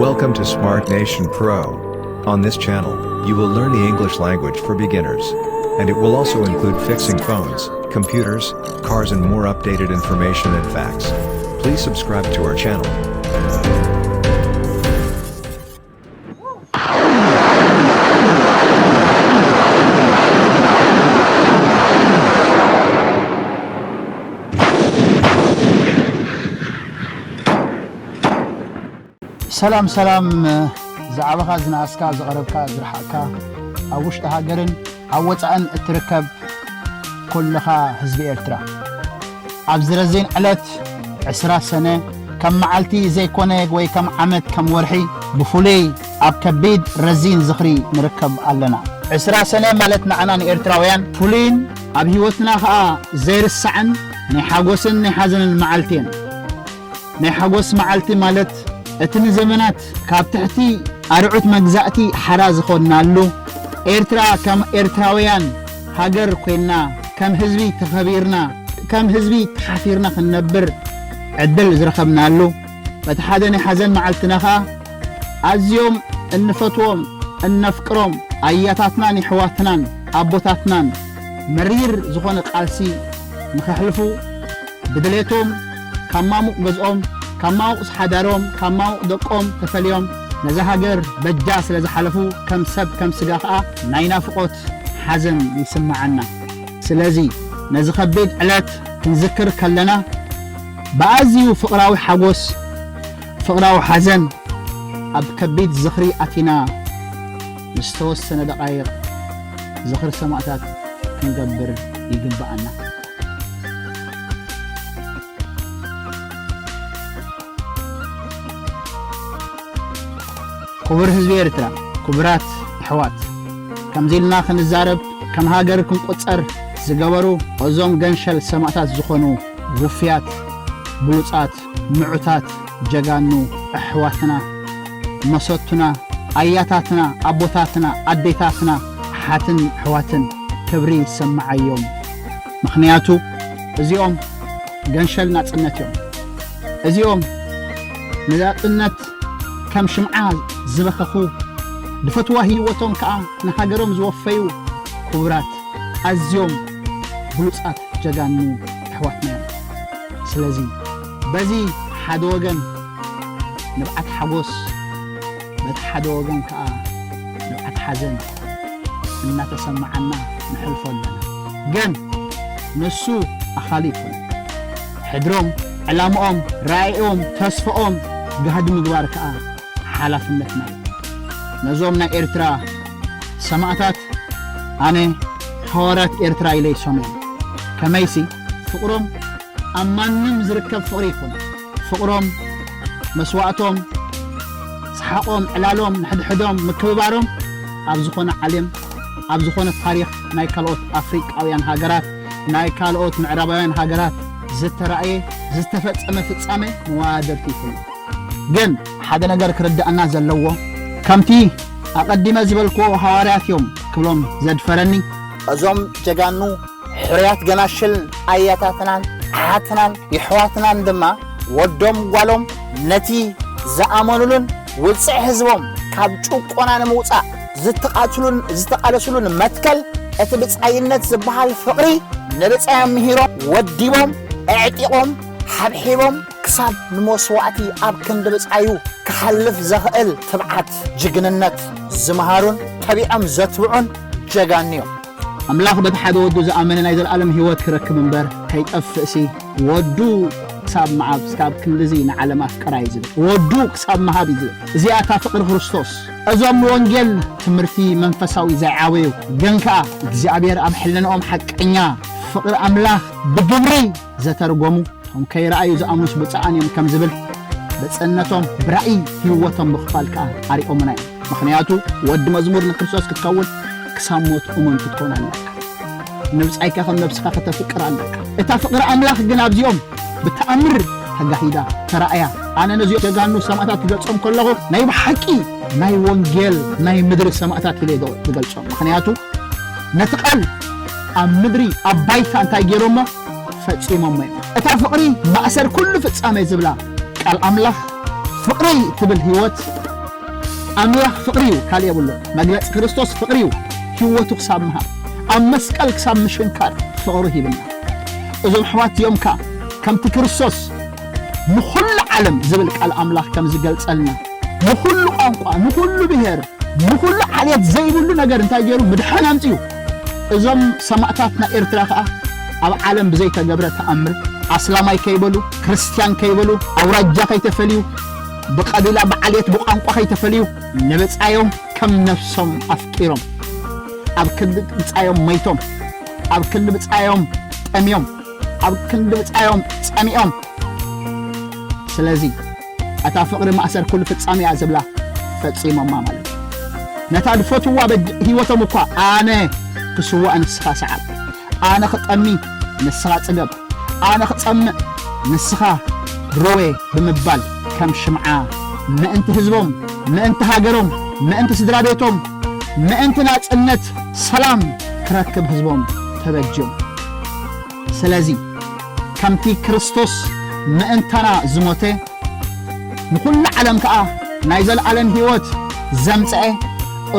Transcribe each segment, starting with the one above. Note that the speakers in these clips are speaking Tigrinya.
Welcome to Smart Nation Pro. On this channel, you will learn the English language for beginners. And it will also include fixing phones, computers, cars, and more updated information and facts. Please subscribe to our channel. ሰላም ሰላም፣ ዝዓበኻ ዝነኣስካ፣ ዝቐረብካ ዝረሓቕካ፣ ኣብ ውሽጢ ሃገርን ኣብ ወጻእን እትርከብ ኩልኻ ህዝቢ ኤርትራ፣ ኣብዚ ረዚን ዕለት ዕስራ ሰነ ከም መዓልቲ ዘይኮነ ወይ ከም ዓመት ከም ወርሒ ብፍሉይ ኣብ ከቢድ ረዚን ዝኽሪ ንርከብ ኣለና። ዕስራ ሰነ ማለት ንዓና ንኤርትራውያን ፍሉይን ኣብ ህይወትና ኸኣ ዘይርሳዕን ናይ ሓጎስን ናይ ሓዘንን መዓልቲ እየን። ናይ ሓጎስ መዓልቲ ማለት እቲ ንዘመናት ካብ ትሕቲ ኣርዑት መግዛእቲ ሓራ ዝኾንናሉ፣ ኤርትራ ከም ኤርትራውያን ሃገር ኮይና፣ ከም ህዝቢ ተኸቢርና፣ ከም ህዝቢ ተሓፊርና ክንነብር ዕድል ዝረኸብናሉ፣ በቲ ሓደ ናይ ሓዘን መዓልትና ኸኣ ኣዝዮም እንፈትዎም እነፍቅሮም ኣያታትናን የሕዋትናን ኣቦታትናን መሪር ዝኾነ ቃልሲ ንኸሕልፉ ብድሌቶም ካብ ማሙቕ ገዝኦም፣ ካብ ማውቕ ሓዳሮም፣ ካብ ማውቕ ደቆም ተፈልዮም ነዛ ሃገር በጃ ስለ ዝሓለፉ ከም ሰብ ከም ስጋ ኸኣ ናይ ናፍቖት ሓዘን ይስምዓና። ስለዚ ነዚ ከቢድ ዕለት ክንዝክር ከለና ብኣዝዩ ፍቕራዊ ሓጎስ፣ ፍቕራዊ ሓዘን ኣብ ከቢድ ዝኽሪ ኣቲና ንዝተወሰነ ደቓይቕ ዝኽሪ ሰማእታት ክንገብር ይግብኣና። ክቡር ህዝቢ ኤርትራ፣ ክቡራት ኣሕዋት፣ ከምዚ ኢልና ክንዛረብ፣ ከም ሃገር ክንቁጸር ዝገበሩ እዞም ገንሸል ሰማእታት ዝኾኑ ውፍያት፣ ብሉጻት፣ ምዑታት፣ ጀጋኑ ኣሕዋትና፣ መሰቱና፣ ኣያታትና፣ ኣቦታትና፣ ኣዴታትና፣ ኣሓትን ኣሕዋትን ክብሪ ይሰምዓዮም። ምኽንያቱ እዚኦም ገንሸል ናጽነት እዮም። እዚኦም ንናጽነት ከም ሽምዓ ዝበኸኹ፣ ዝፈትዋ ህይወቶም ከኣ ንሃገሮም ዝወፈዩ ክቡራት፣ ኣዝዮም ብሉጻት ጀጋኑ ኣሕዋትና እዮም። ስለዚ በዚ ሓደ ወገን ንብዓት ሓጎስ፣ በቲ ሓደ ወገን ከኣ ንብዓት ሓዘን እናተሰማዓና ንሕልፎ ኣለና። ግን ንሱ ኣኻሊ ይኹን። ሕድሮም፣ ዕላምኦም፣ ራእዮም፣ ተስፋኦም ጋህዲ ምግባር ከኣ ሓላፍነትና እዩ። ነዞም ናይ ኤርትራ ሰማእታት ኣነ ሃዋርያት ኤርትራ ኢለ ይሰምዮም። ከመይሲ ፍቕሮም ኣብ ማንም ዝርከብ ፍቕሪ ይኹን፣ ፍቕሮም፣ መስዋእቶም፣ ሰሓቖም፣ ዕላሎም፣ ንሕድሕዶም ምክብባሮም ኣብ ዝኾነ ዓለም፣ ኣብ ዝኾነ ታሪኽ ናይ ካልኦት ኣፍሪቃውያን ሃገራት፣ ናይ ካልኦት ምዕራባውያን ሃገራት ዝተራእየ ዝተፈጸመ ፍጻመ መወዳድርቲ ይኹን። ግን ሓደ ነገር ክርድኣና ዘለዎ፣ ከምቲ ኣቐዲመ ዝበልክዎ ሃዋርያት እዮም ክብሎም ዘድፈረኒ፣ እዞም ጀጋኑ ሕሩያት ገናሽል ኣያታትናን ኣሓትናን የሕዋትናን ድማ ወዶም ጓሎም ነቲ ዝኣመኑሉን ውጽዕ ህዝቦም ካብ ጭቆና ንምውጻእ ዝተቓትሉን ዝተቓለሱሉን መትከል እቲ ብጻይነት ዝበሃል ፍቕሪ ንብጻዮም ምሂሮም ወዲቦም ኣዕጢቖም ሓብሒቦም ክሳብ ንመስዋእቲ ኣብ ክንዲ ብጻዩ ክሓልፍ ዘኽእል ትብዓት ጅግንነት ዝመሃሩን ተቢዖም ዘትብዑን ጀጋኑ እዮም። ኣምላኽ በቲ ሓደ ወዱ ዝኣመነ ናይ ዘለኣለም ህይወት ክረክብ እምበር ከይጠፍእሲ ወዱ ክሳብ ምሃብ ክሳብ ክንድዚ ንዓለም ኣፍቀራ እዩ ዝብል። ወዱ ክሳብ ምሃብ እዩ ዝብል። እዚኣ እታ ፍቕሪ ክርስቶስ። እዞም ንወንጌል ትምህርቲ መንፈሳዊ ዘይዓበዩ ግን ከኣ እግዚኣብሔር ኣብ ሕልንኦም ሓቀኛ ፍቕሪ ኣምላኽ ብግብሪ ዘተርጎሙ እቶም ከይረኣዩ ዝኣምኑስ ብፁዓን እዮም ከም ዝብል ብጽዕነቶም ብራእይ ህይወቶም ብኽፋል ከኣ ኣሪኦምና እዮም። ምኽንያቱ ወዲ መዝሙር ንክርስቶስ ክትከውን ክሳብ ሞት እሙን ክትኮን ኣለካ። ንብጻይካ ከም ነብስኻ ከተፍቅር ኣለካ። እታ ፍቕሪ ኣምላኽ ግን ኣብዚኦም ብተኣምር ተጋሂዳ ተራእያ። ኣነ ነዚኦም ጀጋኑ ሰማእታት ክገልጾም ከለኹ ናይ ብሓቂ ናይ ወንጌል ናይ ምድሪ ሰማእታት ኢለ ዝገልጾም። ምኽንያቱ ነቲ ቃል ኣብ ምድሪ ኣብ ባይታ እንታይ ገይሮሞ ፈጺሞሞ እዮም። እታ ፍቕሪ ማእሰር ኩሉ ፍጻሜ ዝብላ ቃል ኣምላኽ ፍቕሪ ትብል ህይወት ኣምላኽ ፍቕሪ እዩ፣ ካልእ የብሉን። መግለጺ ክርስቶስ ፍቕሪ እዩ፣ ህይወቱ ክሳብ ምሃብ፣ ኣብ መስቀል ክሳብ ምሽንካር ፍቕሩ ሂብና። እዞም ኣሕዋት እዮም ከኣ ከምቲ ክርስቶስ ንኹሉ ዓለም ዝብል ቃል ኣምላኽ ከም ዝገልጸልና፣ ንኹሉ ቋንቋ፣ ንኹሉ ብሄር፣ ንኹሉ ዓሌት ዘይብሉ ነገር እንታይ ገይሩ? ምድሓን ኣምጺኡ። እዞም ሰማእታትና ኤርትራ ከኣ ኣብ ዓለም ብዘይተገብረ ተኣምር፣ ኣስላማይ ከይበሉ፣ ክርስትያን ከይበሉ፣ ኣውራጃ ከይተፈልዩ፣ ብቐቢላ፣ ብዓሌት፣ ብቋንቋ ከይተፈልዩ፣ ንብጻዮም ከም ነፍሶም ኣፍቂሮም፣ ኣብ ክንዲ ብጻዮም መይቶም፣ ኣብ ክንዲ ብጻዮም ጠምዮም፣ ኣብ ክንዲ ብጻዮም ጸሚኦም። ስለዚ እታ ፍቕሪ ማእሰር ኩሉ ፍጻሜ እያ ዝብላ ፈጺሞማ ማለት እዩ። ነታ ዝፈትዋ በጅ-፣ ህይወቶም እኳ ኣነ ክስዋእ ንስኻ ሰዓብ፣ ኣነ ክጠሚ ንስኻ ጽገብ፣ ኣነ ክጸምእ ንስኻ ርወ ብምባል ከም ሽምዓ ምእንቲ ህዝቦም፣ ምእንቲ ሃገሮም፣ ምእንቲ ስድራ ቤቶም፣ ምእንቲ ናጽነት ሰላም ክረክብ ህዝቦም ተበጅዮም። ስለዚ ከምቲ ክርስቶስ ምእንታና ዝሞተ፣ ንኹሉ ዓለም ከኣ ናይ ዘለኣለም ህይወት ዘምጽአ፣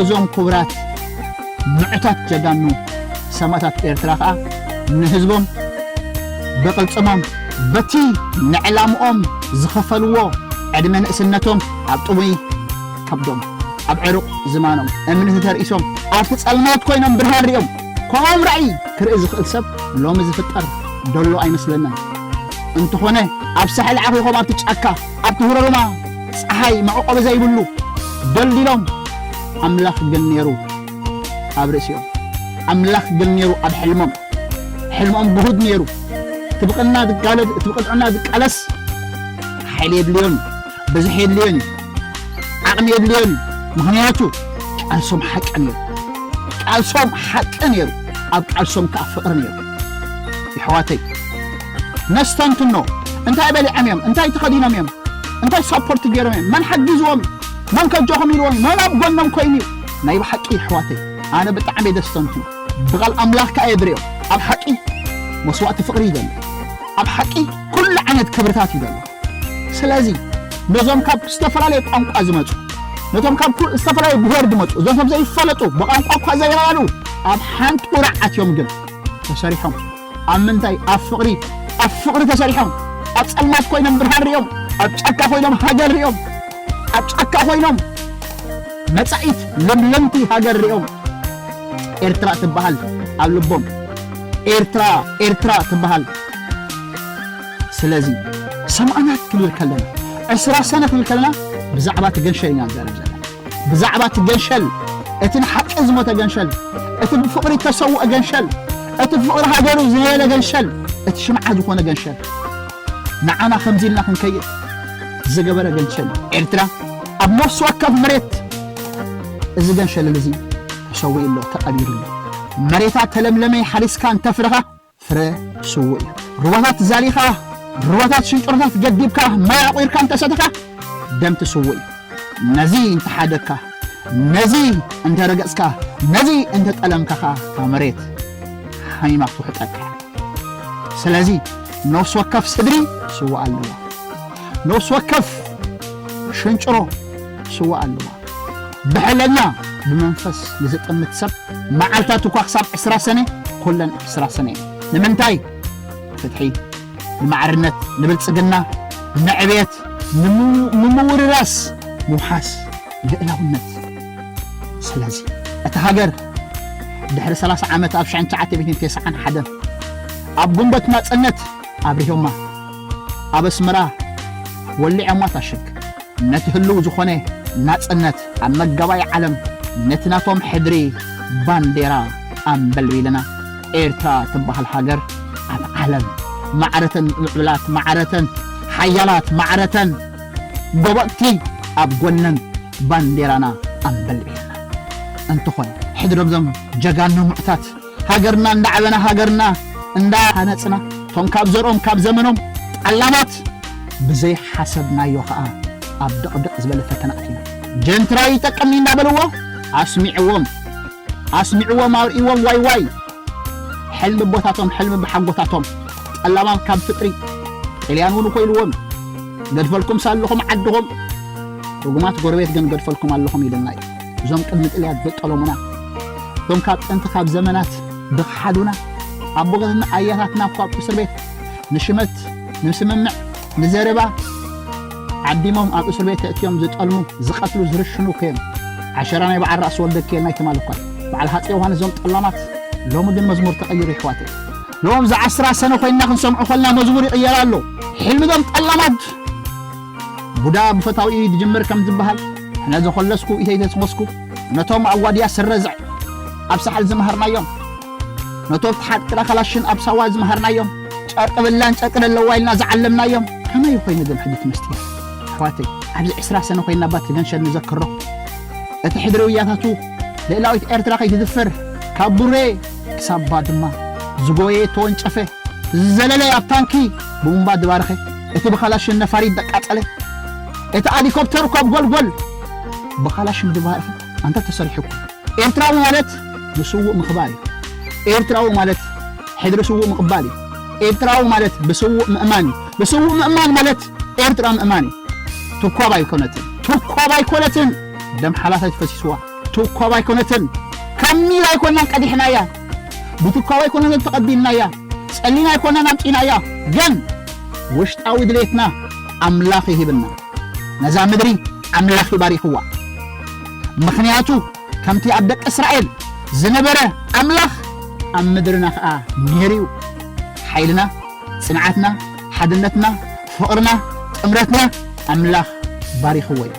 እዞም ክቡራት ምዑታት ጀጋኑ ሰማእታት ኤርትራ ከኣ ንህዝቦም ብቕልጽሞም በቲ ንዕላምኦም ዝኸፈልዎ ዕድመ ንእስነቶም ኣብ ጥሙይ ከብዶም፣ ኣብ ዕሩቕ ዝማኖም እምኒ ተተርኢሶም፣ ኣብቲ ጸልማት ኮይኖም ብርሃን ሪኦም፣ ከምኦም ራእይ ክርኢ ዝኽእል ሰብ ሎሚ ዝፍጠር ደሎ ኣይመስለናን። እንተኾነ ኣብ ሳሕል ዓኺኾም ኣብቲ ጫካ፣ ኣብቲ ሁረሩማ ጸሓይ መዕቆቢ ዘይብሉ ደልዲሎም፣ ኣምላኽ ግን ነይሩ ኣብ ርእሲኦም። ኣምላኽ ግን ነይሩ ኣብ ሕልሞም። ሕልሞም ግሁድ ነይሩ። እቲ ብቕና ዝጋለድ፣ እቲ ብቕንዕና ዝቃለስ ሓይሊ የድልዮን እዩ፣ ብዝሒ የድልዮን እዩ፣ ዓቕሚ የድልዮን እዩ። ምኽንያቱ ቃልሶም ሓቂ ነይሩ። ቃልሶም ሓቂ ነይሩ። ኣብ ቃልሶም ከኣ ፍቕሪ ነይሩ። የሕዋተይ፣ ነስተንትኖ። እንታይ በሊዖም እዮም? እንታይ ተኸዲኖም እዮም? እንታይ ሳፖርት ገይሮም እዮም? መን ሓጊዝዎም? መን ከጆኹም ኢልዎም? መን ኣብ ጎኖም ኮይኑ እዩ? ናይ ብሓቂ የሕዋተይ፣ ኣነ ብጣዕሚ እየ ደስተንትኖ። ብቓል ኣምላኽ ከኣ እየ ዝሪኦ። ኣብ ሓቂ መስዋእቲ ፍቕሪ እዩ ዘሎ። ኣብ ሓቂ ኩሉ ዓይነት ክብርታት እዩ ዘሎ። ስለዚ ነዞም ካብ ዝተፈላለየ ቋንቋ ዝመጹ፣ ነቶም ካብ ኩ-፣ ዝተፈላለየ ብሄር ዝመጹ፣ እዞም ሰብ ዘይፈለጡ፣ ብቋንቋ እኳ ዘይረዳድኡ፣ ኣብ ሓንቲ ቁራዕ ኣትዮም ግን ተሰሪሖም። ኣብ ምንታይ? ኣብ ፍቕሪ፣ ኣብ ፍቕሪ ተሰሪሖም። ኣብ ጸልማት ኮይኖም ብርሃን ሪኦም፣ ኣብ ጫካ ኮይኖም ሃገር ሪኦም፣ ኣብ ጫካ ኮይኖም መጻኢት ለምለምቲ ሃገር ሪኦም። ኤርትራ ትበሃል ኣብ ልቦም። ኤርትራ፣ ኤርትራ ትበሃል። ስለዚ ሰማእታት ክንብል ከለና፣ ዕስራ ሰነ ክንብል ከለና፣ ብዛዕባ እቲ ገንሸል ኢና ንዛረብ ዘለና። ብዛዕባ እቲ ገንሸል፣ እቲ ንሓቂ ዝሞተ ገንሸል፣ እቲ ብፍቕሪ እተሰውአ ገንሸል፣ እቲ ብፍቕሪ ሃገሩ ዝነየለ ገንሸል፣ እቲ ሽምዓ ዝኾነ ገንሸል፣ ንዓና ከምዚ ኢልና ክንከይድ ዝገበረ ገንሸል። ኤርትራ ኣብ ነፍሲ ወከፍ መሬት እዚ ገንሸል እዚ ተሰዊኡ ኣሎ፣ ተቐቢሩ ኣሎ። መሬታ ተለምለመ ሓሪስካ እንተፍረኻ ፍረ ስዉእ እዩ። ሩባታት ዛሊኻ፣ ሩባታት ሽንጭሮታት ገዲብካ፣ ማይ ኣቑርካ እንተሰተኻ ደም ትስውእ እዩ። ነዚ እንተሓደግካ፣ ነዚ እንተረገጽካ፣ ነዚ እንተጠለምካ ኸኣ እታ መሬት ሃሚማ ትውሕጠካ። ስለዚ ነፍሲ ወከፍ ስድሪ ስዋ ኣለዋ። ነፍሲ ወከፍ ሽንጭሮ ስዋ ኣለዋ። ብሕልና ብመንፈስ ንዝጥምት ሰብ መዓልታት እኳ ክሳብ ዕስራ ሰነ፣ ኩለን ዕስራ ሰነ እየን። ንምንታይ? ፍትሒ፣ ንማዕርነት፣ ንብልጽግና፣ ንዕብየት፣ ንሙ-፣ ንምውርራስ፣ ምውሓስ፣ ልእላውነት። ስለዚ እታ ሃገር ድሕሪ ሰላሳ ዓመት ኣብ ሽሕን ትሽዓተ ሚእትን ተስዓን ሓደን ኣብ ጉንበት ናጽነት ኣብሪሆማ። ኣብ ኣስመራ ወሊዖማ ታሽግ። ነቲ ህልው ዝኾነ ናጽነት ኣብ መጋባይ ዓለም ነቲ ናቶም ሕድሪ ባንዴራ ኣንበልቢልና። ኤርትራ ትበሃል ሃገር ኣብ ዓለም ማዕረተን ምዕብላት፣ ማዕረተን ሓያላት፣ ማዕረተን ጎበጥቲ ኣብ ጎነን ባንዴራና ኣንበልቢልና። እንተኾነ ሕድሮም ዞም ጀጋኑ ምዑታት ሃገርና እንዳዕበና፣ ሃገርና እንዳሃነጽና፣ እቶም ካብ ዘርኦም ካብ ዘመኖም ጠላማት ብዘይሓሰብናዮ ኸኣ ኣብ ድቕድቕ ዝበለ ፈተና ኣቲና። ጀንትራ ይጠቅምኒ እንዳበልዎ ኣስሚዕዎም፣ ኣስሚዕዎም፣ ኣርእይዎም ዋይ ዋይ። ሕልሚ ቦታቶም፣ ሕልሚ ብሓጎታቶም። ጠላማት ካብ ፍጥሪ ጥልያን እውን እኮ ኢልዎም፣ ገድፈልኩም ሳለኹም ዓድኹም ርጉማት ጎረቤት ግን ገድፈልኩም ኣለኹም ኢሉና እዩ። እዞም ቅድሚ ጥልያት ዘጠለሙና፣ እዞም ካብ ጥንቲ ካብ ዘመናት ዝኸሓዱና ኣቦታትና ኣያታትና እኳ ኣብ እስር ቤት ንሽመት፣ ንስምምዕ፣ ንዘረባ ዓዲሞም ኣብ እስር ቤት ተእትዮም ዝጠልሙ፣ ዝቐትሉ፣ ዝርሽኑ እኮ እዮም። ዓሸራ ናይ በዓል ራእሲ ወልደ ኪኤል ናይ ትማል እኳ እዩ። በዓል ሃፀይ ዮሃንስ እዞም ጠላማት ሎሚ ግን መዝሙር ተቐይሩ ይሕዋተይ። ሎም ዝዓስራ ሰነ ኮይንና ክንሰምዖ ከልና መዝሙር ይቕየር ኣሎ። ሕልሚ እዞም ጠላማት ቡዳ ብፈታዊኡ ዝጅምር ከም ዝበሃል፣ ሕነ ዘኾለስኩ ኢተይ ተስኾስኩ፣ ነቶም ኣብ ዋድያ ስረዝዕ ኣብ ሳሕል ዝመሃርናዮም፣ ነቶም ተሓጥቅራ ካላሽን ኣብ ሳዋ ዝመሃርናዮም፣ ጨርቂ ብላን ጨርቂ ደለዋ ኢልና ዝዓለምናዮም፣ ከመይ ኮይኑ ግን ሕጂ እቲ ምስጢር? ኣሕዋተይ፣ ኣብዚ ዕስራ ሰነ ኮይንና ባት ገንሸል ንዘክሮ፣ እቲ ሕድሪ ውያታቱ ልእላዊት ኤርትራ ከይትድፈር፣ ካብ ቡሬ ክሳብ ባድማ ዝጎየ ተወንጨፈ፣ ዝዘለለ ኣብ ታንኪ ብቡምባ ዝባረኸ፣ እቲ ብኻላሽን ነፋሪት ዘቃጸለ፣ እቲ ኣሊኮፕተር ካብ ጎልጎል ብኻላሽን ዝባረኸ፣ ኣንታ ተሰሪሑ እኮ። ኤርትራዊ ማለት ንስዉእ ምኽባር እዩ። ኤርትራዊ ማለት ሕድሪ ስዉእ ምቕባል እዩ። ኤርትራዊ ማለት ብስዉእ ምእማን እዩ። ብስዉእ ምእማን ማለት ኤርትራ ምእማን እዩ። ትኳብ ኣይኮነትን። ትኳብ ኣይኮነትን። ደም ሓላታይ ፈሲስዋ። ትኳብ ኣይኮነትን። ካብ ሚል ኣይኮናን ቀዲሕናያ። ብትኳብ ኣይኮነትን ተቐቢልናያ። ጸሊና ኣይኮናን ኣምጺናያ። ግን ውሽጣዊ ድሌትና ኣምላኽ ይሂብና። ነዛ ምድሪ ኣምላኽ ይባሪኽዋ። ምኽንያቱ ከምቲ ኣብ ደቂ እስራኤል ዝነበረ ኣምላኽ ኣብ ምድርና ኸኣ ነይሩ እዩ። ሓይልና፣ ጽንዓትና፣ ሓድነትና፣ ፍቕርና፣ ጥምረትና ኣምላኽ ባሪኽዎ እዩ።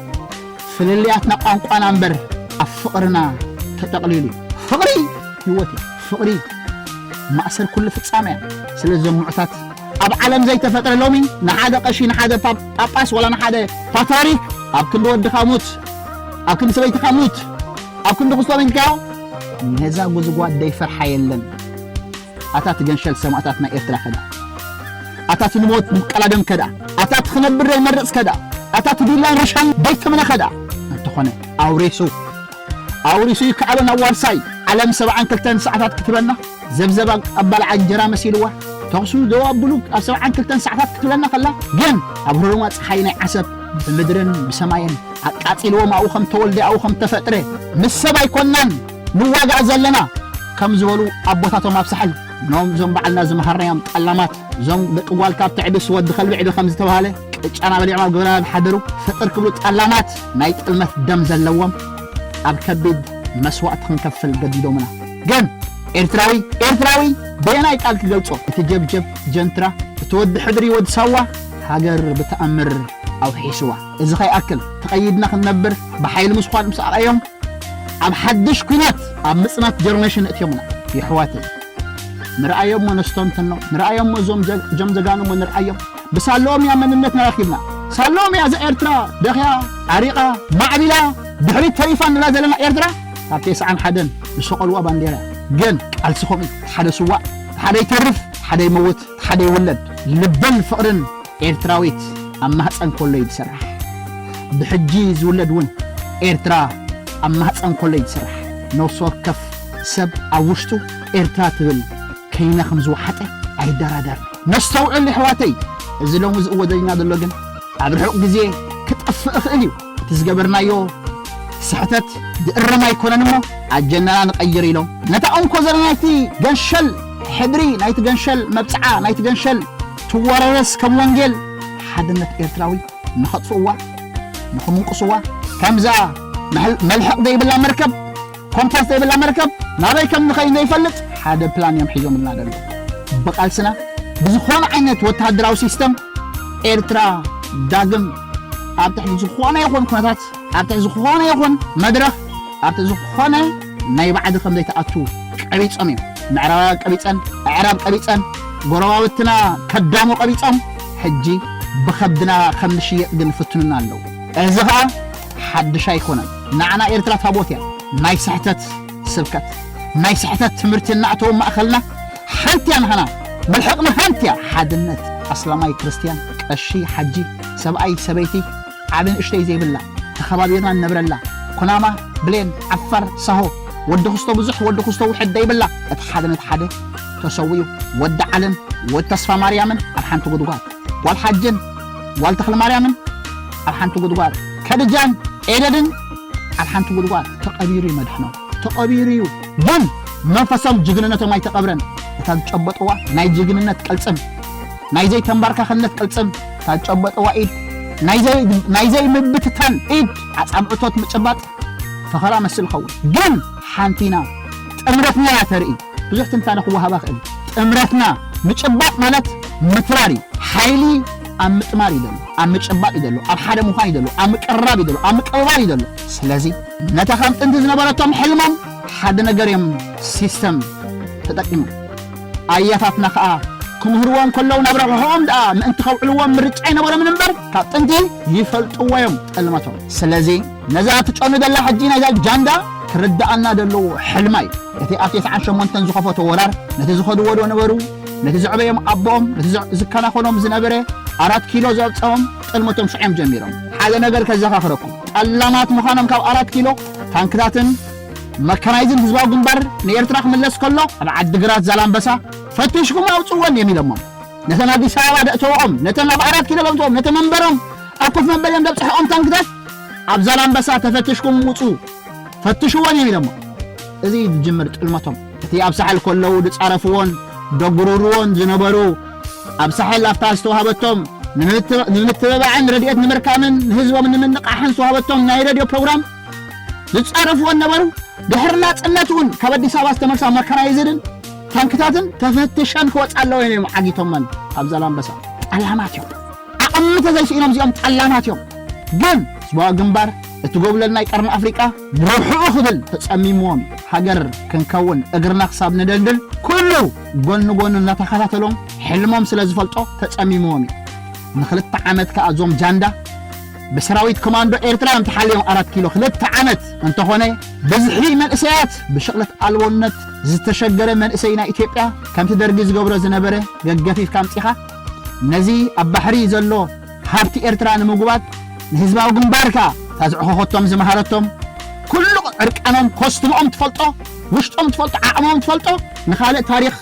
ፍልልያትና ቋንቋና እምበር ኣብ ፍቕርና ተጠቕሊሉ እዩ። ፍቕሪ ህይወት እዩ። ፍቕሪ ማእሰር ኩሉ ፍጻመ እያ። ስለዚ እዞም ምዑታት ኣብ ዓለም ዘይተፈጥረ ሎሚ ንሓደ ቀሺ፣ ንሓደ ፓፕ-፣ ጳጳስ፣ ዋላ ንሓደ ፓትርያርክ ኣብ ክንዲ ወድኻ ሙት፣ ኣብ ክንዲ ሰበይትኻ ሙት፣ ኣብ ክንዲ ክስቶም ኢልካዮ፣ ነዛ ጉዝጓድ ዘይፈርሓ የለን። ኣታ ትገንሸል ሰማእታት ናይ ኤርትራ ከዳ፣ ኣታ ትንሞት ምቀላደም ከዳ፣ ኣታ ትኽነብር ዘይመርጽ ከዳ፣ ኣታ ትዲላን ርሻን ዘይተምነ ከዳ፣ እንተኾነ ኣውሬሱ ኣውሪሱ ይከኣሎ ናብ ዋልሳይ። ዓለም ሰብዓን ክልተን ሰዓታት ክትበና፣ ዘብዘባ ኣባልዓ እንጀራ መሲልዋ፣ ተኹሱ ደው ኣብሉ ኣብ ሰብዓን ክልተን ሰዓታት ክትብለና ከላ፣ ግን ኣብ ህሩማ ጸሓይ ናይ ዓሰብ ብምድርን ብሰማይን ኣቃጺልዎም ኣብኡ ከም ተወልደ ኣብኡ ከም ተፈጥረ፣ ምስ ሰብ ኣይኮናን ንዋጋእ ዘለና ከም ዝበሉ ኣቦታቶም ኣብ ሳሕል፣ ኖም እዞም ባዕልና ዝመሃርናዮም ጠላማት፣ እዞም ደቂ ጓል ካብ ትዕብስ ወዲ ከልቢ ዕቢ ከም ዝተባህለ፣ ቅጫና በሊዖም ኣብ ገበላ ዝሓደሩ፣ ፍጥር ክብሉ ጠላማት ናይ ጥልመት ደም ዘለዎም፣ ኣብ ከቢድ መስዋእቲ ክንከፍል ገዲዶምና። ግን ኤርትራዊ፣ ኤርትራዊ በየናይ ቃል ክገልጾ? እቲ ጀብጀብ ጀንትራ፣ እቲ ወዲ ሕድሪ ወዲ ሳዋ፣ ሃገር ብተኣምር ኣውሒስዋ። እዚ ከይኣክል፣ ተቐይድና ክንነብር፣ ብሓይሊ ምስኳን ምስ ኣርኣዮም፣ ኣብ ሓድሽ ኲናት፣ ኣብ ምጽናት ጀርነሽን እትዮምና። የሕዋተይ፣ ንርኣዮሞ ነስተንትኖ፣ ንርኣዮሞ እዞም ጀ-፣ ጀም ጀጋኑሞ ንርኣዮም። ብሳለኦም እያ መንነትና ረኺብና። ሳለኦም እያ እዛ ኤርትራ ደኽያ፣ ዓሪቓ፣ ማዕቢላ፣ ድሕሪት ተሪፋ ንብላ ዘለና ኤርትራ። ካብ ተስዓን ሓደን ዝሰቐልዋ ባንዴራ። ግን ቃልሲ ከምኡ እዩ። ሓደ ስዋእ፣ ሓደ ይተርፍ፣ ሓደ ይመውት፣ ሓደ ይውለድ። ልብን ፍቕርን ኤርትራዊት ኣብ ማህፀን ከሎ እዩ ዝስራሕ። ብሕጂ ዝውለድ እውን ኤርትራ ኣብ ማህፀን ከሎ እዩ ዝስራሕ። ነፍሲ ወከፍ ሰብ ኣብ ውሽጡ ኤርትራ ትብል ከይና ከም ዝወሓጠ ኣይደራደር። ነስተውዕል የሕዋተይ፣ እዚ ሎሚ ዝእወደልና ዘሎ ግን ኣብ ርሑቕ ግዜ ክጠፍእ እኽእል እዩ። እቲ ዝገበርናዮ ስሕተት ዝእረም ኣይኮነን እሞ ኣጀንዳና ንቐይር ኢሎም ነታ እንኮ ዘለና ናይቲ ገንሸል ሕድሪ፣ ናይቲ ገንሸል መብጽዓ፣ ናይቲ ገንሸል ትወራረስ ከም ወንጌል ሓድነት ኤርትራዊ ንኸጥፍእዋ፣ ንኽምንቅስዋ፣ ከምዛ መሕል-፣ መልሕቕ ዘይብላ መርከብ፣ ኮምፓስ ዘይብላ መርከብ ናበይ ከም ንኸይድ ዘይፈልጥ ሓደ ፕላን እዮም ሒዞምልና ዘለዉ። ብቓልስና ብዝኾነ ዓይነት ወተሃደራዊ ሲስተም ኤርትራ ዳግም ኣብ ትሕቲ ዝኾነ ይኹን ኩነታት፣ ኣብ ትሕቲ ዝኾነ ይኹን መድረኽ፣ ኣብ ትሕቲ ዝኾነ ናይ ባዕዲ ከም ዘይትኣቱ ቀቢጾም እዮም። ምዕራባውያን ቀቢጸን፣ ኣዕራብ ቀቢጸን፣ ጎረባብትና ከዳሞ ቀቢጾም፣ ሕጂ ብኸብድና ከም ንሽየጥ ግን ይፍትኑና ኣለዉ። እዚ ኸኣ ሓድሽ ኣይኮነን። ንዓና ኤርትራ ታቦት እያ። ናይ ስሕተት ስብከት፣ ናይ ስሕተት ትምህርቲ እናእተወ ማእኸልና ሓንቲ እያ። ንዓና መልሕቕና ሓንቲ እያ። ሓድነት ኣስላማይ ክርስትያን፣ ቀሺ ሓጂ፣ ሰብኣይ ሰበይቲ፣ ዓቢ ንእሽተይ ዘይብላ፣ ተኸባቢርና ንነብረላ፣ ኩናማ፣ ብሌን፣ ዓፋር፣ ሳሆ፣ ወዲ ክስቶ ብዙሕ፣ ወዲ ክስቶ ውሕድ ዘይብላ፣ እቲ ሓደ ነቲ ሓደ ተሰዊኡ፣ ወዲ ዓልን ወዲ ተስፋ ማርያምን ኣብ ሓንቲ ጉድጓድ፣ ጓል ሓጅን ጓል ተኽለ ማርያምን ኣብ ሓንቲ ጉድጓድ፣ ከድጃን ኤደድን ኣብ ሓንቲ ጉድጓድ ተቐቢሩ እዩ መድሕኖም። ተቐቢሩ እዩ። ግን መንፈሶም ጅግንነቶም ኣይተቐብረን። እታ ዝጨበጥዋ ናይ ጅግንነት ቅልጽም፣ ናይ ዘይተንባርካኽነት ቅልጽም፣ እታ ዝጨበጥዋ ኢድ፣ ናይ ዘይ-፣ ናይ ዘይምብትታን ኢድ፣ ኣጻብዕቶት ምጭባጥ ፈኸራ መስል ኸውን። ግን ሓንቲና ጥምረትና እያ ተርኢ። ብዙሕ ትንታነ ክወሃባ ክእል። ጥምረትና ምጭባጥ ማለት ምትራር እዩ። ሓይሊ ኣብ ምጥማር እዩ ዘሎ፣ ኣብ ምጭባጥ እዩ ዘሎ፣ ኣብ ሓደ ምዃን እዩ ዘሎ፣ ኣብ ምቅርራብ እዩ ዘሎ፣ ኣብ ምቅብባል እዩ ዘሎ። ስለዚ ነታ ከም ጥንቲ ዝነበረቶም ሕልሞም ሓደ ነገር እዮም ሲስተም ተጠቂሞም። ኣያታትና ከኣ ክምህርዎም ከለዉ ናብ ረብሕኦም ደኣ ምእንቲ ከውዕልዎም ምርጫ ኣይነበሮምን እምበር ካብ ጥንቲ ይፈልጥዎ እዮም ጥልመቶም። ስለዚ ነዛ ትጨኑ ዘላ ሕጂ ናይዛ ጃንዳ ክርድኣና ዘለዎ ሕልማ እዩ። እቲ ኣብ ተስዓን ሸሞንተን ዝኸፈቶ ወራር ነቲ ዝኸድዎ ዶ ነበሩ? ነቲ ዘዕበዮም ኣቦኦም፣ ነቲ ዘ-፣ ዝከናኸኖም ዝነበረ ኣራት ኪሎ ዘብፀኦም ጥልመቶም ሽዖም ጀሚሮም። ሓደ ነገር ከዘኻኽረኩም፣ ጠላማት ምዃኖም ካብ ኣራት ኪሎ ታንክታትን መካናይዝን ህዝባዊ ግንባር ንኤርትራ ክምለስ ከሎ ኣብ ዓዲግራት ዛላምበሳ ፈቲሽኩም ኣውፅወን እዮም ኢሎሞም። ነተን ኣዲስ ኣበባ ደእተወኦም፣ ነተን ኣብ ኣራት ኪሎ ደእተወኦም፣ ነተ መንበሮም ኣብ ኮፍ መበሊኦም ደብፅሐኦም ታንክታት ኣብ ዛላምበሳ ተፈቲሽኩም ውፁ፣ ፈትሽወን እዮም ኢሎሞ። እዚ እዩ ዝጅምር ጥልመቶም። እቲ ኣብ ሳሕል ከለዉ ዝጻረፍዎን ደጉርርዎን ዝነበሩ፣ ኣብ ሳሕል ኣብታ ዝተዋህበቶም ንምት-፣ ንምትብባዕን ረድኤት ንምርካምን ንህዝቦም ንምንቓሕን ዝተዋህበቶም ናይ ሬድዮ ፕሮግራም ዝጻረፍዎን ነበሩ። ድሕሪ ናጽነት እውን ካብ ኣዲስ ኣበባ ዝተመልሳ መካናይዝድን ታንክታትን ተፈትሸን ክወጻ ኣለዎ እዮም ዓጊቶመን። ኣብ ዛላምበሳ ጠላማት እዮም። ዓቕሚ ተዘይስኢኖም እዚኦም ጠላማት እዮም። ግን ህዝባዊ ግንባር እቲ ጎብለል ናይ ቀርኒ ኣፍሪቃ ንረብሕኡ ክብል ተጸሚምዎም ሃገር ክንከውን እግርና ክሳብ ንደልድል ኩሉ ጎኒ ጎኑ እናተኸታተሎም ሕልሞም ስለ ዝፈልጦ ተጸሚምዎም እዩ። ንኽልተ ዓመት ከኣ እዞም ጃንዳ ብሰራዊት ኮማንዶ ኤርትራ እዮም ተሓልዮም ኣራት ኪሎ ክልተ ዓመት እንተኾነ ብዝሒ መንእሰያት ብሽቕለት ኣልቦነት ዝተሸገረ መንእሰይ ናይ ኢትዮጵያ ከምቲ ደርጊ ዝገብሮ ዝነበረ ገገፊፍካ ኣምጺኻ ነዚ ኣብ ባሕሪ ዘሎ ሃብቲ ኤርትራ ንምጉባት ንህዝባዊ ግንባር ከኣ እታ ዘዕኸኸቶም ዝመሃረቶም ኩሉ ዕርቃኖም ኮስትሞኦም ትፈልጦ ውሽጦም ትፈልጦ ዓቕሞም ትፈልጦ ንኻልእ ታሪኽ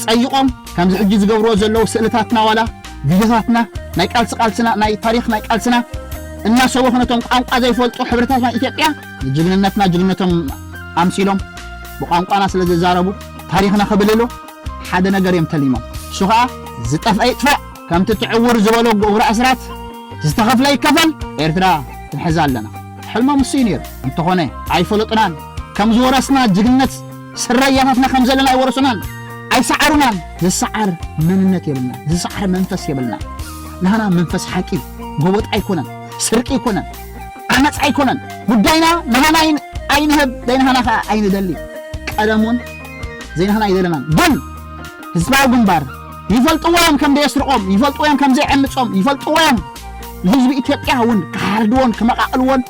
ጸይቖም ከምዚ ሕጂ ዝገብርዎ ዘለዉ ስእልታትና ዋላ ቪድዮታትና ናይ ቃልሲ ቃልስና ናይ ታሪኽ ናይ ቃልስና እናሰበኹ ነቶም ቋንቋ ዘይፈልጡ ሕብርታት ናይ ኢትዮጵያ ንጅግንነትና ጅግንነቶም ኣምሲሎም ብቋንቋና ስለ ዝዛረቡ ታሪኽና ክብልሉ ሓደ ነገር እዮም ተሊሞም። እሱ ኸዓ ዝጠፍአ ይጥፋእ፣ ከምቲ ትዕውር ዝበሎ ጉብረ ኣስራት ዝተኸፍለ ይከፈል፣ ኤርትራ ክንሕዛ ኣለና። ሕልሞም እሱ እዩ ነይሩ። እንተኾነ ኣይፈለጡናን። ከም ዝወረስና ጅግንነት ስረ ኣያታትና ከም ዘለና ኣይወረሱናን፣ ኣይሰዓሩናን። ዝሰዓር መንነት የብልና፣ ዝሰዓር መንፈስ የብልና። ናህና መንፈስ ሓቂ፣ ጎበጥ ኣይኮነን፣ ስርቂ ኣይኮነን፣ ዓመፅ ኣይኮነን። ጉዳይና ናህና ኣይን-፣ ኣይንህብ፣ ዘይናህና ከዓ ኣይንደሊ። ቀደም እውን ዘይናህና ኣይደለናን። ግን ህዝባዊ ግንባር ይፈልጥዎ እዮም ከም ዘየስርቆም፣ ይፈልጥዎ እዮም ከም ዘይዕምፆም፣ ይፈልጥዎ እዮም ንህዝቢ ኢትዮጵያ እውን ክሓርድዎን ክመቃቅልዎን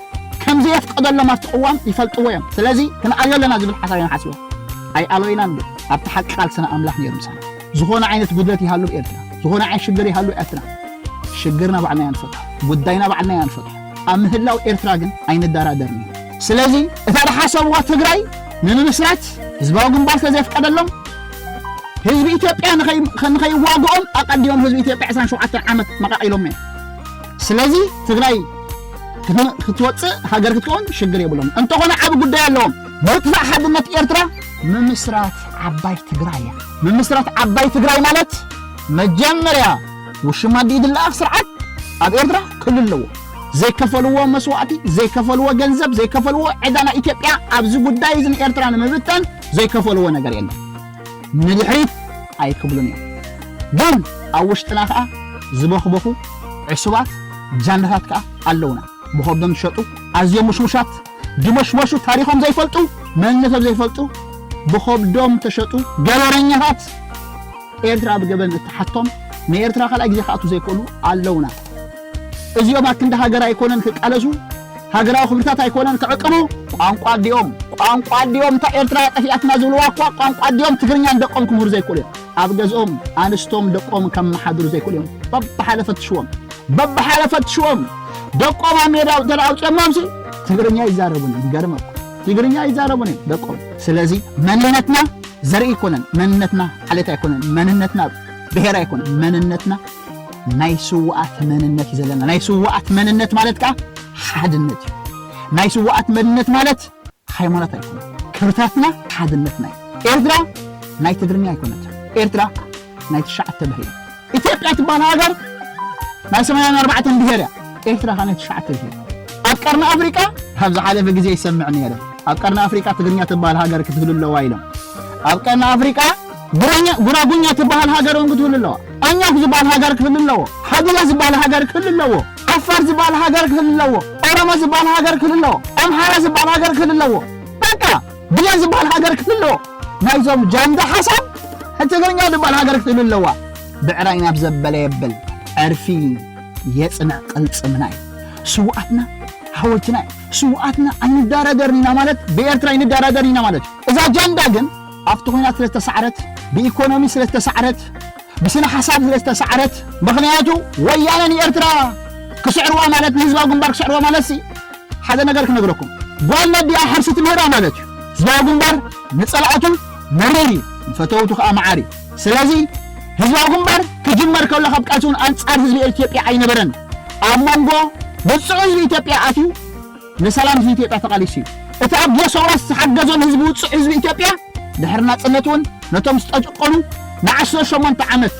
ከም ዘየፍቀደሎም ኣብቲ ቅዋም ይፈልጥዎ እዮም። ስለዚ ክንኣልዮ ኣለና ዝብል ሓሳብ እዮም ሓሲቦም። ኣይኣለይናን ግን ኣብቲ ሓቂ ቃልስና ኣምላኽ ነይሩ ምሳና። ዝኾነ ዓይነት ጉድለት ይሃሉ ኣብ ኤርትራ፣ ዝኾነ ዓይነት ሽግር ይሃሉ ኣብ ኤርትራ፣ ሽግርና ባዕልና ኢና ንፈትሖ፣ ጉዳይና ባዕልና ኢና ንፈትሖ። ኣብ ምህላው ኤርትራ ግን ኣይንደራደርን እዩ። ስለዚ እታ ዝሓሰብዋ ትግራይ ንምምስራት ህዝባዊ ግንባር ስለ ዘየፍቀደሎም ህዝቢ ኢትዮጵያ ንኸይ-፣ ንኸይዋግኦም ኣቐዲሞም ህዝቢ ኢትዮጵያ ዕስራን ሸውዓተን ዓመት መቃቂሎም እዮም። ስለዚ ትግራይ ክት-፣ ክትወፅእ ሃገር ክትከውን ሽግር የብሎም። እንተኾነ ዓብ ጉዳይ ኣለዎም። ምጥፋእ ሓድነት ኤርትራ ምምስራት ዓባይ ትግራይ እያ። ምምስራት ዓባይ ትግራይ ማለት መጀመርያ ውሽማ ዲድ ለኣኽ ስርዓት ኣብ ኤርትራ ክህሉ ኣለዎ። ዘይከፈልዎ መስዋእቲ፣ ዘይከፈልዎ ገንዘብ፣ ዘይከፈልዎ ዕዳ ናይ ኢትዮጵያ ኣብዚ ጉዳይ እዚ ንኤርትራ ንምብተን ዘይከፈልዎ ነገር የለን። ንድሕሪት ኣይክብሉን እዮም። ግን ኣብ ውሽጥና ከኣ ዝበኽበኹ ዕሱባት ጃንዳታት ከኣ ኣለውና። ብኸብዶም ዝሸጡ ኣዝዮም ሙሽሙሻት፣ ድመሽመሹ፣ ታሪኾም ዘይፈልጡ፣ መንነቶም ዘይፈልጡ፣ ብኸብዶም ተሸጡ ገበረኛታት ኤርትራ ብገበን እትሓቶም ንኤርትራ ካልኣይ ግዜ ክኣቱ ዘይክእሉ ኣለውና። እዚኦም ኣክንዲ ሃገር ኣይኮነን ክቃለሱ፣ ሃገራዊ ክብርታት ኣይኮነን ክዕቅቡ፣ ቋንቋ ኣዲኦም፣ ቋንቋ ኣዲኦም እታ ኤርትራ ጠፊኣትና ዝብልዋ እኳ ቋንቋ ኣዲኦም ትግርኛ ንደቆም ክምህሩ ዘይክእሉ እዮም። ኣብ ገዝኦም ኣንስቶም ደቆም ከመሓድሩ ዘይክእሉ እዮም። በብሓደ ፈትሽዎም፣ በብሓደ ፈትሽዎም። ደቆም ኣብ ሜዳ እንተ ኣውፅኦሞምሲ ትግርኛ ይዛረቡን እዮም። ይገርመኩም። ትግርኛ ይዛረቡን እዮም ደቆም። ስለዚ መንነትና ዘርኢ ኣይኮነን፣ መንነትና ዓሌት ኣይኮነን፣ መንነትና ብሄር ኣይኮነን፣ መንነትና ናይ ስውኣት መንነት እዩ ዘለና። ናይ ስውኣት መንነት ማለት ከዓ ሓድነት እዩ። ናይ ስውኣት መንነት ማለት ሃይማኖት ኣይኮነ። ክብርታትና ሓድነትና እዩ። ኤርትራ ናይ ትግርኛ ኣይኮነትን። ኤርትራ ናይ ትሽዓተ ብሄር። ኢትዮጵያ ትበሃል ሃገር ናይ ሰማንያን ኣርባዕተን ብሄር እያ። ኤርትራ ከ ናይ ትሽዓተ ብሄር። ኣብ ቀርኒ ኣፍሪቃ ካብ ዝሓለፈ ግዜ ይሰምዕ ነይረ። ኣብ ቀርኒ ኣፍሪቃ ትግርኛ ትበሃል ሃገር ክትህሉ ኣለዋ ኢሎም። ኣብ ቀርኒ ኣፍሪቃ ጉራኛ-፣ ጉራጉኛ ትበሃል ሃገር እውን ክትህሉ ኣለዋ። ኣኛክ ዝበሃል ሃገር ክህሉ ኣለዎ። ሃዲያ ዝበሃል ሃገር ክህሉ ኣለዎ። ዓፋር ዝበሃል ሃገር ክህሉ ኣለዎ። ኦሮሞ ዝበሃል ሃገር ክህሉ ኣለዎ። ኣምሓራ ዝበሃል ሃገር ክህሉ ኣለዎ። በቃ ብሌን ዝበሃል ሃገር ክህሉ ኣለዎ። ናይዞም ጃንዳ ሓሳብ ትግርኛ ዝበሃል ሃገር ክህሉ ኣለዋ። ብዕራይ ናብ ዘበለ የብል። ዕርፊ የጽንዕ ቅልጽምና እዩ። ስውኣትና ሓወልትና እዩ። ስውኣትና ኣይንደራደርን ኢና ማለት ብኤርትራ ኣይንደራደርን ኢና ማለት እዩ። እዛ ጃንዳ ግን ኣብቲ ኲናት ስለ ዝተሳዕረት፣ ብኢኮኖሚ ስለ ዝተሳዕረት፣ ብስነ ሓሳብ ስለ ዝተሳዕረት፣ ምኽንያቱ ወያነ ንኤርትራ ክስዕርዋ ማለት ንህዝባዊ ግንባር ክስዕርዋ ማለት ሲ ሓደ ነገር ክነግረኩም። ጓል ነዲኣ ሕርሲ ትምህራ ማለት እዩ። ህዝባዊ ግንባር ንጸላእቱ መሪር እዩ፣ ንፈተውቱ ከኣ መዓር እዩ። ስለዚ ህዝባዊ ግንባር ክጅመር ከሎ ካብ ቃልሲ እውን ኣንጻር ህዝቢ ኢትዮጵያ ኣይነበረን። ኣብ መንጎ ውጹዕ ህዝቢ ኢትዮጵያ ኣትዩ ንሰላም ህዝቢ ኢትዮጵያ ተቓሊሱ እዩ። እቲ ኣብ ዲያስፖራ ዝሓገዞን ህዝቢ ውጹዕ ህዝቢ ኢትዮጵያ ድሕሪ ናጽነት እውን ነቶም ዝተጨቆኑ ንዓሰርተ ሸሞንተ ዓመት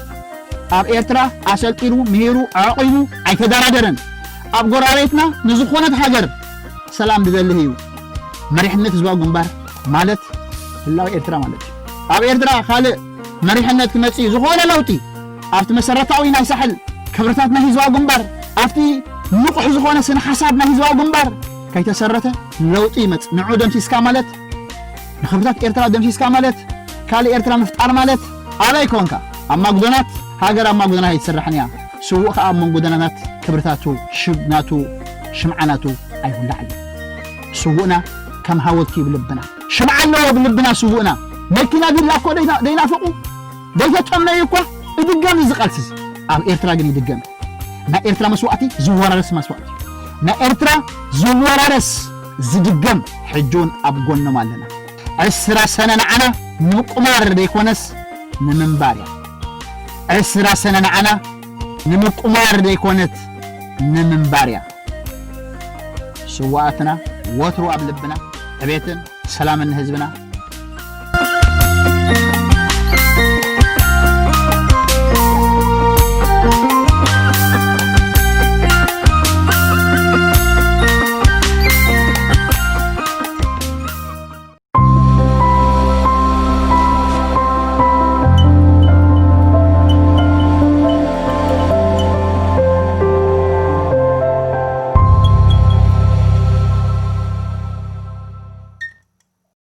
ኣብ ኤርትራ ኣሰልጢኑ፣ ምሂሩ፣ ኣዕቒቡ ኣይተደራደረን። ኣብ ጎረቤትና ንዝኾነት ሃገር ሰላም ዝደሊ እዩ። መሪሕነት ህዝባዊ ግንባር ማለት ህላወ ኤርትራ ማለት እዩ። ኣብ ኤርትራ ካልእ መሪሕነት ክመጽእ እዩ። ዝኾነ ለውጢ ኣብቲ መሰረታዊ ናይ ሳሕል ክብርታት ናይ ህዝባዊ ግንባር፣ ኣብቲ ንቑሕ ዝኾነ ስነ ሓሳብ ናይ ህዝባዊ ግንባር ከይተሰረተ ለውጢ ይመጽእ። ንዑ ደምሲስካ ማለት ንኽብርታት ኤርትራ ደምሲስካ ማለት ካልእ ኤርትራ ምፍጣር ማለት ኣበይ ኮንካ? ኣብ ማጉደናት ሃገር ኣብ ማጉደናት ኣይትስራሕን እያ። ስዉእ ከኣ ኣብ መንጎ ጎደናታት ክብርታቱ፣ ሽም ናቱ፣ ሽምዓ ናቱ ኣይውላዕን እዩ። ስዉእና ከም ሃወልቲ እዩ ብልብና። ሽምዓ ኣለዎ ብልብና ስዉእና። መኪና ቪላ እኮ ደይና-፣ ደይናፍቑ፣ ደይተተምነዩ እኳ ይድገም እዚ ቃልሲ እዚ። ኣብ ኤርትራ ግን ይድገም። ናይ ኤርትራ መስዋእቲ ዝወራረስ መስዋእቲ። ናይ ኤርትራ ዝወራረስ ዝድገም ሕጂ እውን ኣብ ጎኖም ኣለና። ዕስራ ሰነ ንዓና ንምቁማር ዘይኮነስ ንምንባር እያ። ዕስራ ሰነ ንዓና ንምቁማር ዘይኮነት ንምንባር እያ። ስውኣትና ወትሩ ኣብ ልብና። ዕቤትን ሰላምን ንህዝብና።